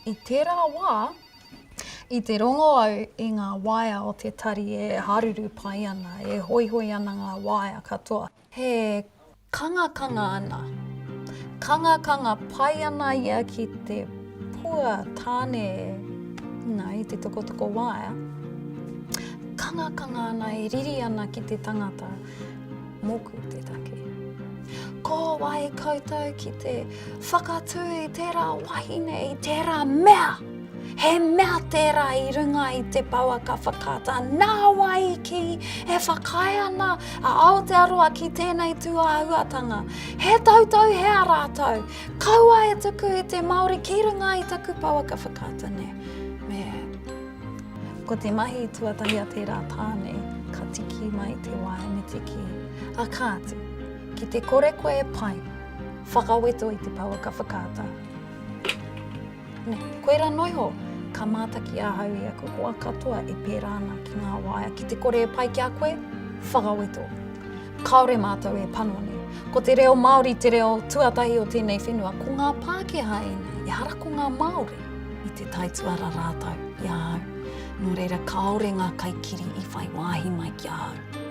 I tērā wā, i te rongo au i ngā waea o te tari e haruru pai ana, e hoihoi ana ngā waea katoa. He kangakanga ana. Kangakanga pai ana ia ki te pua tāne na, i te tokotoko waea. Kangakanga ana e riri ana ki te tangata mōku te take. Ko wai koutou ki te whakatū i tērā wahine, i tērā mea? He mea tērā i runga i te pouaka whakaata. Nā wai i kī e whakaae ana a Aotearoa ki tēnei tūāhuatanga? He tautauhea rātou. Kaua e tuku i te Māori ki runga i taku pouaka whakaata, nē. Me. Ko te mahi tuatahi a tērā tāne, ka tiki mai te waea me te kī, A kāti, ki te kore koe e pai, whakaweto i te pouaka whakaata. Nē, koirā noa iho, ka mātaki ahau i aku hoa katoa e pērā ana ki ngā waea, ki te kore e pai ki a koe, whakaweto. Kāore mātou e panoni. Ko te reo Māori te reo tuatahi o tēnei whenua, ko ngā Pākehā ēnei, ehara ko ngā Māori. I te taituara rātou i a au, nō reira kāore ngā kaikiri i whai wāhi mai ki a au.